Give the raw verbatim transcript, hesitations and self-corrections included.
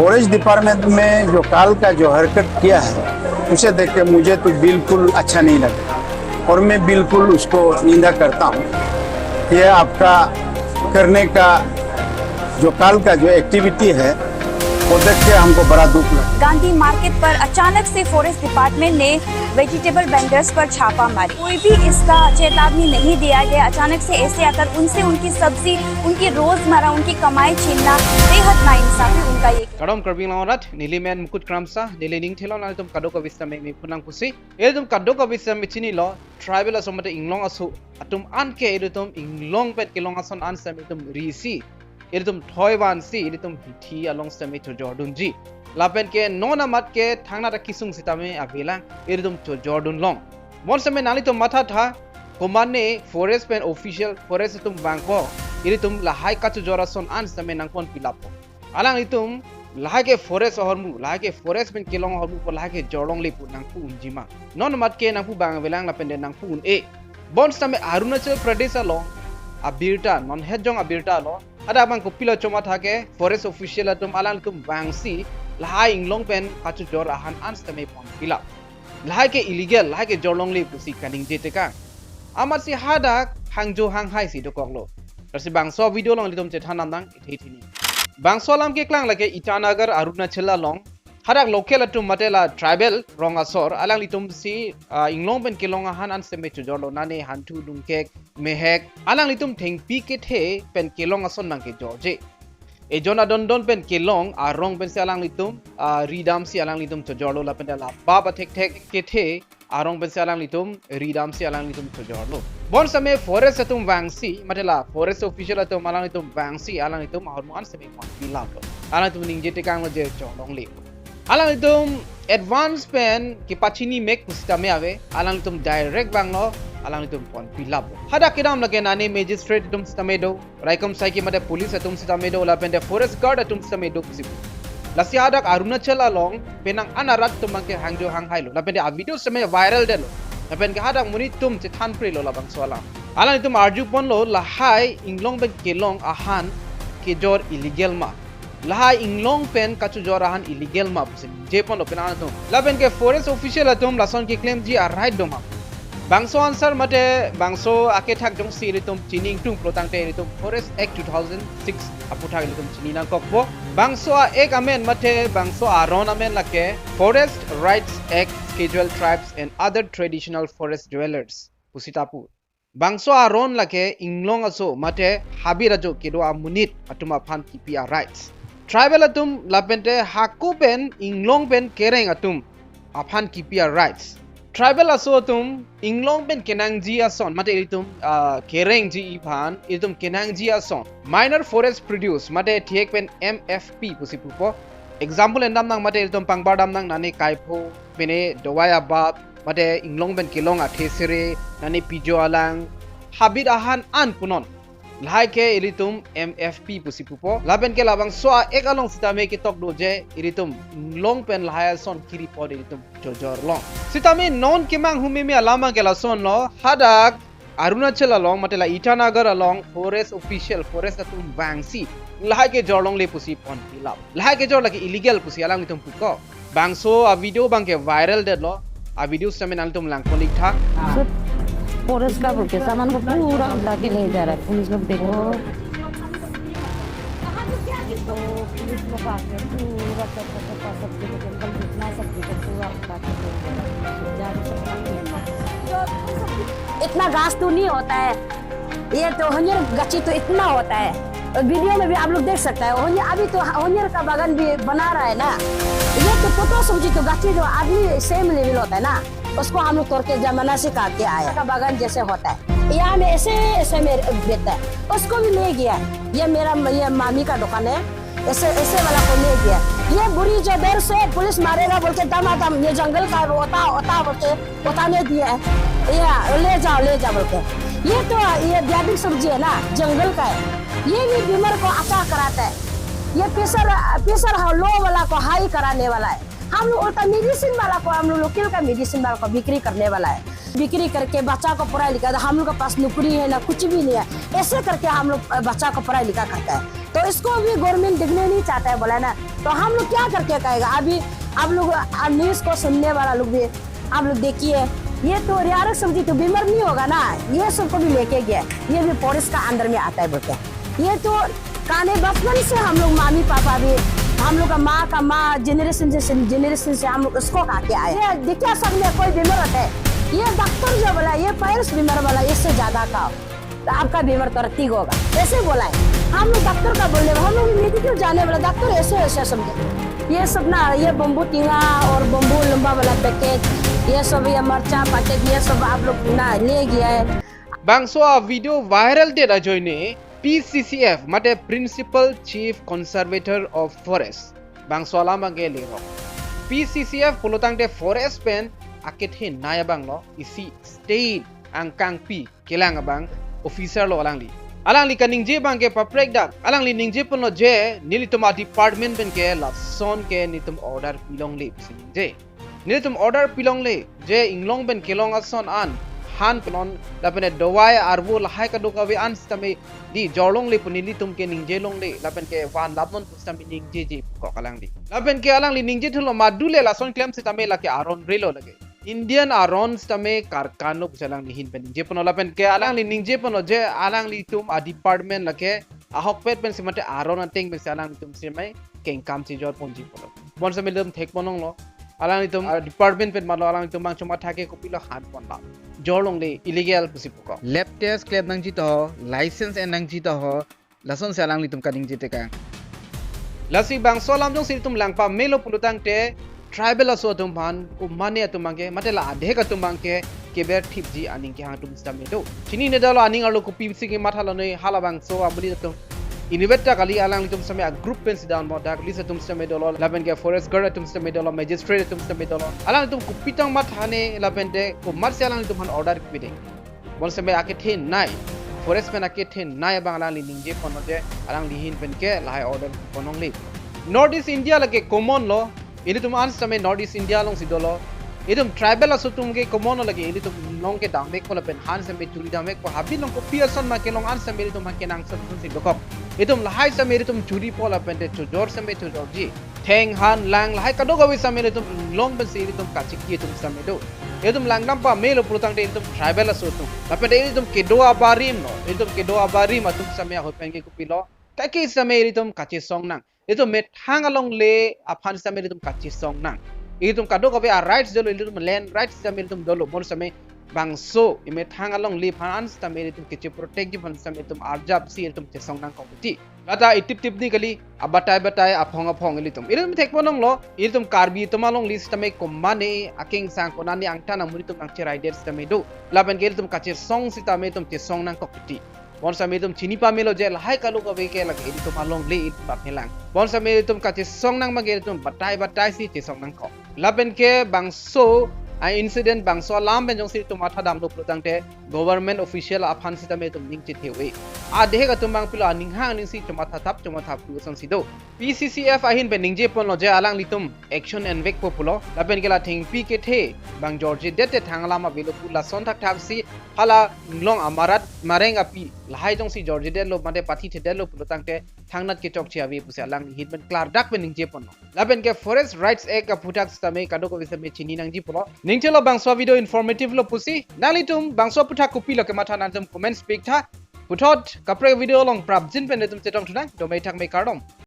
Forest department में जो काल का जो हरकत किया है, उसे देख के मुझे तो बिल्कुल अच्छा नहीं लगा और मैं बिल्कुल उसको निंदा करता हूँ। ये आपका करने का जो काल का जो एक्टिविटी है, वो देख के हमको बड़ा दुख लगा। गांधी मार्केट पर अचानक से फॉरेस्ट डिपार्टमेंट ने वेजिटेबल वेंडर्स पर छापा मारी। कोई भी इसका चेतावनी नहीं दिया गया। अचानक से ऐसे आकर उनसे उनकी सब्जी, उनकी रोजमर्रा, उनकी कमाई छीनना बेहद नाइंसाफी। उनका ये Kardom Karbi Anglong arat, neli men Mukut Kramsa, neli ning thelo nangtum kadokave sitame me phunang pusi. Ilitum kadokave sitame chinilo, tribal aso mate inglong aso atum an ke ilitum inglong pen kelong ason an sitame ilitum risi, ilitum thoi vansi, ilitum hithi along sitame chojordunji. Lapen ke non amat ke thangnat akisung sitame avelang, ilitum chojordun long. Bon sitame nanglitum mathatha, komatne forest pen official, forest atum vangpo, ilitum lahai kachojor ason an sitame nangponpi lappo. Alanglitum lahai ke forest ahormu, lahai ke forest pen kelong ahormu pu lahai ke jorlongle pu nangpu unjima. Non amat ke nangpu bang avelang lapen de nangpu un-e. Bon sitame Arunachal Pradesh along abirta, non hetjong abirta lo. Hadak abang kopilo chomatha ke forest official atum alanglitum vangsi lahai inglong pen kachojor ahan an sitame ponpi lap. Lahai ke illegal, lahai ke jorlongle pusi kaningje tekang. Amatsi hadak hangjo hanghai si dokoklo. Lasi bangso video along ilitum chethan damnang ithi thini. Bangso alam keklang lake Itanagar Arunachal along. Hadak local atum mate la tribal rong asor alanglitum si, ah, inglong pen kelong ahan an sitame chojorlo, nane, hanthu, dungkek, mehek. Alanglitum thengpi kethe pen kelong ason nangkejorje. Ejon adondon pen kelong arong pensi alanglitum, ah, ridamsi alanglitum chojorlo lapen de la bap athekthek kethe arong pensi alanglitum ridamsi alanglitum chojorlo. Bon sitame forest atum vangsi, mate la forest official atum alanglitum vangsi, alanglitum ahormu an sitame ponpi laplo. Alanglitum ningje tekanglo je jorlongle. Alanglitum advance pen kepachini mek pusitame ave, alanglitum direct vanglo, alanglitum ponpi laplo. Hadak kedam lake nane magistrate atum sitame do, raikom saiki mate police atum sitame do, lapen de forest guard atum sitame do pusi pu. Lasi hadak Arunachal along penang an arat atum abang ke hangjo hanghailo. Lapen de a video sitame viral detlo. Lapen ke hadak monit atum chethanprelo labangso alam. Alanglitum arjuponlo lahai inglong pen kelong ahan kejor illegal ma. Lahai inglong pen kachojor ahan illegal ma pusi ningjeponlo penang atum. Lapen ke forest official atum lason keklemji a-right doma. Bangso answer mate bangso akethak jongsi ilitum chini ingtungplo tangte ilitum Forest Act two thousand six aphuthak ilitum chini nangkokpo. Bangso a-act amen mate bangso aron amen lake Forest Rights Act, Scheduled Tribes and Other Traditional Forest Dwellers pusi ta pu. Bangso aron lake inglong aso mate habit ajo kedo amonit atum aphan kipi a-rights. Tribal atum lapen de hako pen inglong pen kereng atum aphan kipi a-rights. Tribal aso atum inglong pen kenangji ason mate ilitum, ah, kerengji aphan ilitum kenangji ason minor forest produce mate thihek pen M F P pusi pupo. Example endamnang mate ilitum pangbar damnang nane kaipho, pine dawai abap, mate inglong pen kelong athe sere, nane pijo alang, habit ahan an punon. Lahai ke ilitum M F P pusi pupo. Lapen ke labangso a-act along sitame ketok do je ilitum inglong pen lahai ason kiri apot ilitum chojor long. Sitame non kemanghu meme alam abang ke lasonlo, hadak Arunachal along mate la Itanagar along forest official, forest atum vangsi lahai ke jorlongle pusi ponpi lap. Lahai kejor lake illegal pusi alanglitum puko. Bangso a-video abang ke viral detlo. A-video sitame nangtum langpon iktha. सिर्फ फॉरेस्ट का बोल के सामान को पूरा उठा के ले जा रहा है। पुलिस लोग देखो। तो पुलिस लोग आके पूरा चप्पा चप्पा सब्जी को, जंगल जितना सब्जी को पूरा उठा के ले जा रहा है। जा भी सकता है। इतना घास तो नहीं होता है। ये तो हनियर गच्ची तो इतना होता है। और वीडियो में भी आप लोग देख सकता है, हनियर, अभी तो हनियर का बागान भी बना रहा है ना। ये तो पोटो सब्जी तो गच्ची जो आदमी सेम लेवल होता है ना, उसको हम लोग तोड़ के जमाना से काट के आए का बागान जैसे होता है। यहाँ में ऐसे, ऐसे में बेचता है, उसको भी ले गया है। ये मेरा, ये मामी का दुकान है, ऐसे, ऐसे वाला को ले गया। ये बुरी जो डर से पुलिस मारेगा बोल के दमादम ये जंगल का होता, होता बोल के उठाने दिया है। या, ले जाओ, ले जाओ बोल के। ये तो, ये ब्याबिन सब्जी है ना, जंगल का है। ये भी बीमार को अच्छा कराता है। ये प्रेशर, प्रेशर लो वाला को हाई कराने वाला है। हम लोग उल्टा मेडिसिन वाला को, हम लोग लोकल का मेडिसिन वाला को बिक्री करने वाला है। बिक्री करके बच्चा को पढ़ाई लिखा, हम लोग के पास नौकरी है ना, कुछ भी नहीं है। ऐसे करके हम लोग, अ, बच्चा को पढ़ाई लिखा करता है। तो इसको भी गवर्नमेंट देखने नहीं चाहता है, बोला ना। तो हम लोग क्या करके खाएगा? अभी आप लोग, आ, न्यूज़ को सुनने वाला लोग भी, आप लोग देखिए, ये तो रियारक सब्जी तो बीमार नहीं होगा ना, ये सबको भी लेके गया, ये भी फॉरेस्ट का अंडर में आता है बोलते हैं। ये तो खाने बचपन से हम लोग, मम्मी पापा भी, हम लोग का माँ का माँ जनरेशन से जनरेशन से हम लोग उसको खा के आए हैं। देखिए, सब में कोई बीमार होता है, ये डॉक्टर जो बोला, ये पाइल्स बीमार वाला, इससे ज्यादा का तो आपका बीमार तो ठीक होगा, ऐसे बोला है। हम लोग डॉक्टर का बोलने वाला, हम लोग मेडिकल जाने वाला डॉक्टर ऐसे ऐसे समझे। ये सब ना, ये बम्बू टींगा और बम्बू लंबा वाला पैकेट, ये सब, ये मरचा पैकेट, ये सब आप लोग ना ले गया है। Bangso a video viral det ajoine P C C F mate Principal Chief Conservator of Forest bangso alam abangke lerok. P C C F pulotangte forest pen akethenei abang lo, isi state angkangpi kelang abang officer lo alangli. Alangli kaningje abangke paprek dak, alangli ningje ponlo je nelitum a department pen ke lason ke nelitum order pilongle pusi ningje. Nelitum order pilongle je inglong pen kelong ason an, han penon lapen dawai arvo lahai kadokave an sitame di jorlongle pu nelitum ke ningje longle lapen ke van lapnon pu sitame ningjeje kok alangli. Lapen ke alangli ningje thulo, madule lason klem sitame lake aron relo lake. Indian aron sitame karkan lo pusi alangli ahin pen ningje ponlo lapen ke alangli ningje ponlo je alanglitum a department lake ahokpet pensi mate aron ateng pensi alanglitum sitame kengkam chejor ponji pulo. Bonsitame ilitum thek ponlonglo. Alanglitum, ah, department pen malo, alanglitum abang chomatha ke kopilo han pon la. Jorlongle illegal pusi puko. Lab test klem nangji to, license en nangji to, lasonsi alanglitum kaningje tekang. Lasi bangso alam jongsi ilitum lang pamelo pulotangte tribal aso atum aphan, kumane atum abangke, mate la adhek atum abangke keber thipji aning kehang atum sitame do. Chinine dolo, aning arlo kopisi kematha lonoi, halabangso amonit atum inutvet ta kali, alanglitum sitame a group pensi down mo dak, police atum sitame dolo, lapen ke forest guard atum sitame dolo, magistrate atum sitame dolo. Alanglitum kopi tong mathane lapente komatsi alanglitum aphan order kepide? Bonsitame akethenei, forest pen akethenei abang alangli ningje ponlo je alangli ahin pen ke lahai order ponlongle. North East India lake common lo, ilitum an sitame North East India alongsi dolo. Itum tribal aso atum ke common lo lake, ilitum long ke damvekpo lapen han sitame churi damvekpo, habit along kopi ason ma kelong an sitame ilitum aphan kenangsot ason si dokok. Itum lahai sitame ilitum churipo lapente chojor sitame chojorji. Theng han lang lahai kadokave sitame ilitum inglong pensi ilitum kachiki atum sitame do. Ilitum lang dam pamelo pulotangte ilitum tribal aso atum. Lapente ilitum kedo abarim lo, ilitum kedo abarim atum sitame ahut pen ke kopilo? Kaike sitame ilitum kachesong nang. Ilitum methang alongle aphan sitame ilitum kachesong nang. Ilitum kadokave a rights dolo, ilitum land rights sitame ilitum dolo. Bonsitame bangso emethang alongle aphan sitame ilitum keche protect ji aphan sitame ilitum arjapsi ilitum chesong nangkok ti. Lata itip tip ni kali, abatai batai, aphong aphong ilitum. Ilitum thek ponlonglo, ilitum Karbi atum alongle sitame kumane akengsang konane angtan amonit atum nangcheraidet sitame do. Lapen ke ilitum kachesong sitame ilitum chesong nangkok ti. Bonsitame ilitum chini pamelo je lahai kadokave ke lake ilitum alongle, ilitum aphelang. Bonsitame ilitum kachesong nang abangke ilitum batai batai si chesong nangkok. Lapen ke bangso a incident, bangso alam pen jongsi ilitum matha damlo pulotangte government official aphan sitame ilitum ning chethe-e. Adhek atum abang pilo aning hang aning si chomatha thap chomatha thu asonsi do. P C C F ahin pen ningje ponlo je alanglitum action envekpo pulo. Lapen ke la thengpi kethe abang jorjedet te thang alam avelo pu, lason thakthaksi hala inglong amarat mareng api lahai jongsi jorjedetlo mate pathithedetlo pulotangte thangnat kechokche ave pusi alangli ahin pen klardak pen ningje ponlo. Lapen ke Forest Rights Act aphuthak sitame kadokave sitame chini nangji pulo. Ningchelo bangso video informative lo pusi. Nanglitum bangso aphuthak kopilo kematha, nangtum comments pi-iktha. Puthot kaprek video along prapjin pen ilitum chetong thunang. Dome thakme, kardom.